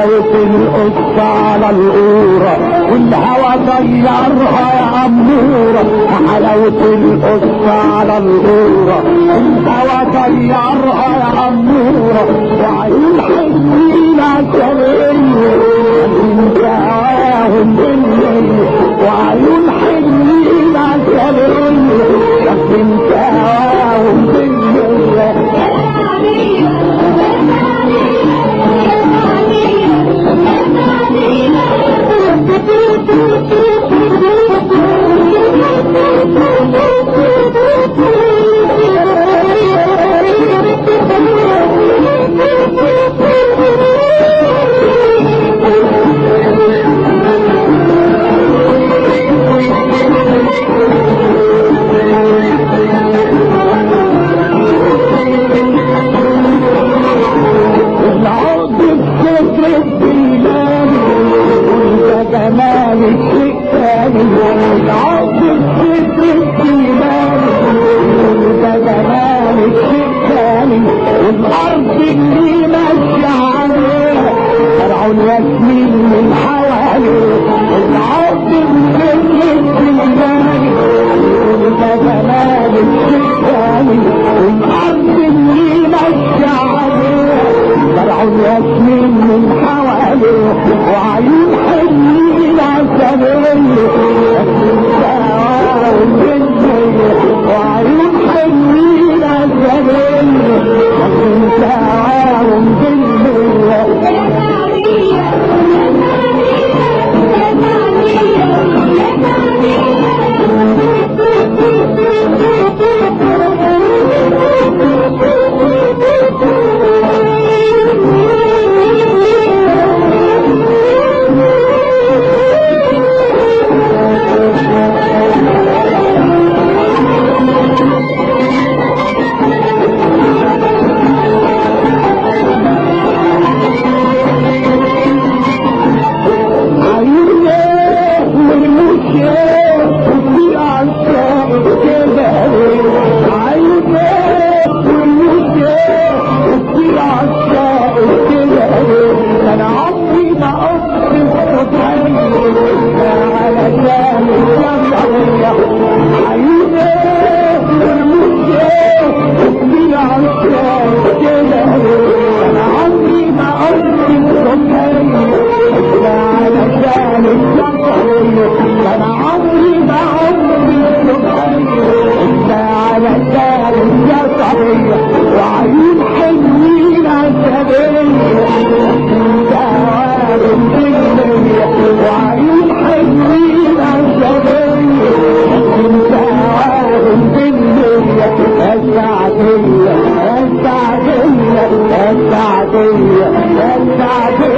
حلاوة القصة على القورة والهوى طيرها يا أمورة. حلاوة القصة على القورة والهوى طيرها يا أمورة. وعيون حلوين عسلية انت هواهم بالليل، وعيون حلوين عسلية انت هواهم بالليل. الأرض اللي ماشية عليها زرعوا الياسمين من حواليه. العرض اللي ماشي ده جمال الشتاني، والأرض اللي ماشية عليها زرعوا الياسمين من حواليه. وعيون حلوين عسلية وعيون حلوين عسلية وعيون حلوين عسلية وعيون حلوين عسلية السعدية السعدية السعدية السعدية.